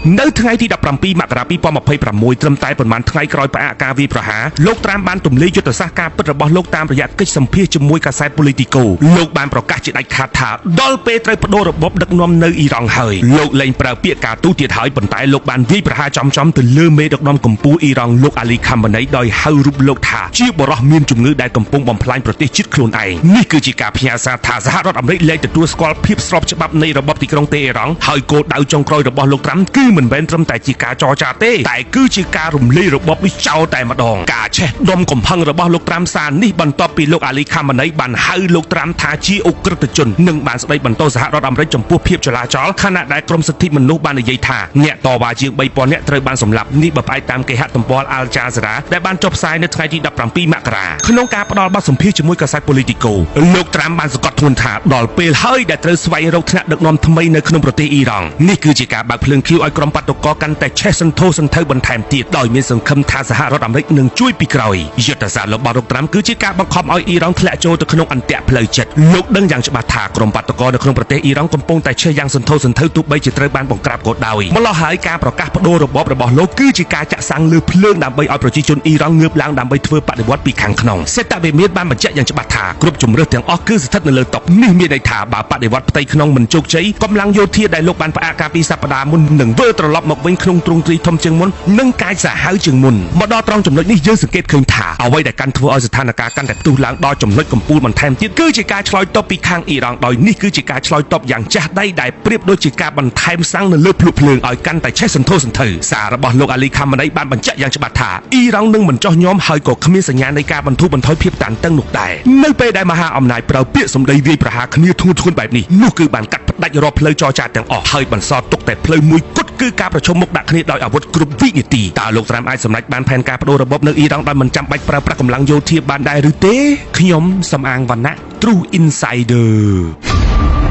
នៅថ្ងៃទី17មករា2026ត្រឹមតែប៉ុន្មានថ្ងៃក្រោយផ្អាកការវាយប្រហារលោកត្រាំបានទម្លាយយុទ្ធសាស្ត្រការពិតរបស់លោកតាមរយៈកិច្ចសម្ភាសជាមួយកាសែត Politico លោកបានប្រកាសជាដាច់ខាតថាដល់ពេលត្រូវបដូររបបដឹកនាំនៅអ៊ីរ៉ង់ហើយលោកលែងប្រើពាក្យការទូតទៀតហើយប៉ុន្តែលោកបានវាយប្រហារចំៗទៅលើមេដឹកនាំកម្ពុជាអ៊ីរ៉ង់លោកអាលីខាម៉ាណីដោយហៅរូបលោកថាជាបរិះមានជំងឺដែលកំពុងបំផ្លាញប្រទេសជាតិខ្លួនឯងនេះគឺជាការផ្ញើសារថាសហរដ្ឋអាមេរិកលែងទទួលស្គាល់ភាពស្របច្បាប់នៃរបបទីក្រុងតេអេរ៉ង់ហើយគោលដៅចុងក្រោយរបស់លោកត្រាំគឺមិនមែនត្រឹមតែជាការចរចាទេតែគឺជាការរំលាយរបបនេះចោលតែម្ដងការឆេះដុំកំហឹងរបស់លោកត្រាំសារនេះបន្ទាប់ពីលោកអាលីខាម៉ាណីបានហៅលោកត្រាំថាជាឧក្រិដ្ឋជននិងបានស្ដីបន្ទោសសហរដ្ឋអាមេរិកចំពោះភាពចលាចលខណៈដែលក្រមសិទ្ធិមនុស្សបាននិយាយថាអ្នកតវ៉ាជាង3000នាក់ត្រូវបានសម្លាប់នេះបើផ្អែកតាមគេហទំព័រ Al Jazeera ដែលបានចុះផ្សាយនៅថ្ងៃទី17មករាក្នុងការផ្ដល់បទសម្ភាសន៍ជាមួយកាសែត Politico លោកត្រាំបានសង្កត់ធ្ងន់ថាដល់ពេលហើយដែលត្រូវស្វែងរកថ្នាក់ដឹកនាំថ្មីនៅក្នុងប្រទេសអ៊ីរ៉ង់នេះគឺជាការបើកភ្លើងខៀវឲ្យក្រុមបាតុករកាន់តែឆេះសន្ធោសន្ធៅបន្ថែមទៀតដោយមានសង្ឃឹមថាសហរដ្ឋអាមេរិកនឹងជួយពីក្រោយយុទ្ធសាស្ត្ររបស់លោកត្រាំគឺជាការបង្ខំឲ្យអ៊ីរ៉ង់ធ្លាក់ចូលទៅក្នុងអន្ទាក់ផ្លូវចិត្តលោកដឹងយ៉ាងច្បាស់ថាក្រុមបាតុករនៅក្នុងប្រទេសអ៊ីរ៉ង់កំពុងតែឆេះយ៉ាងសន្ធោសន្ធៅទោះបីជាត្រូវបានបង្ក្រាបក៏ដោយម្ល៉េះហើយការប្រកាសបដូររបបរបស់លោកគឺជាការចាក់សាំងលើភ្លើងដើម្បីឲ្យប្រជាជនអ៊ីរ៉ង់ងើបឡើងដើម្បីធ្វើបដិវត្តពីខាងក្នុងសេតវិមានបានបញ្ជាក់យ៉ាងច្បាស់ថាគ្រប់ជំរើសទាំងអស់គឺស្ថិតនៅលើតុនេះមានន័យថាបើបដិវត្តផ្ទៃក្នុងមិនជោគជ័យកម្លាំងយោធាដែលលោកបានផ្អាកកាលពីសប្តាហ៍មុននឹងវិលត្រឡប់មកវិញក្នុងទ្រង់ទ្រាយធំជាងមុននិងកាចសាហាវជាងមុនមកដល់ត្រង់ចំណុចនេះយើងសង្កេតឃើញថាអ្វីដែលកាន់ធ្វើឲ្យស្ថានភាពកាន់តែផ្ទុះឡើងដល់ចំណុចកំពូលបន្ថែមទៀតគឺជាការឆ្លើយតបពីខាងអ៊ីរ៉ង់ដោយនេះគឺជាការឆ្លើយតបយ៉ាងចាស់ដៃដែលប្រៀបដូចជាការបន្ថែមសាំងនៅលើភ្លុកភ្លើងឲ្យកាន់តែឆេះសន្ធោសន្ធៅសាររបស់លោកអាលីខាម៉ាណីបានបញ្ជាក់យ៉ាងច្បាស់ថាអ៊ីរ៉ង់នឹងមិនចោះញោមហើយក៏គ្មានសញ្ញានៃការបន្ធូរបន្ថយភាពតានតឹងនោះដែរនៅពេលដែលមហាអំណាចប្រើពាក្យសម្ដីវាយប្រហារគ្នាធ្ងន់ធ្ងរបែបនេះនោះគឺបានកាត់ផ្ដាច់រាល់ផ្លូវចរចាទាំងអស់ហើយបន្សល់ទុកតែផ្លូវមួយគត់គឺការប្រជុំមុខដាក់គ្នាដោយអាវុធគ្រប់វិនាទីតើលោកត្រាំអាចសម្រេចបានផែនការបដូររបបនៅអ៊ីរ៉ង់ដោយមិនចាំបាច់ប្រើប្រាស់កម្លាំងយោធាបានដែរឬទេខ្ញុំសំអាងវណ្ណៈ True Insider។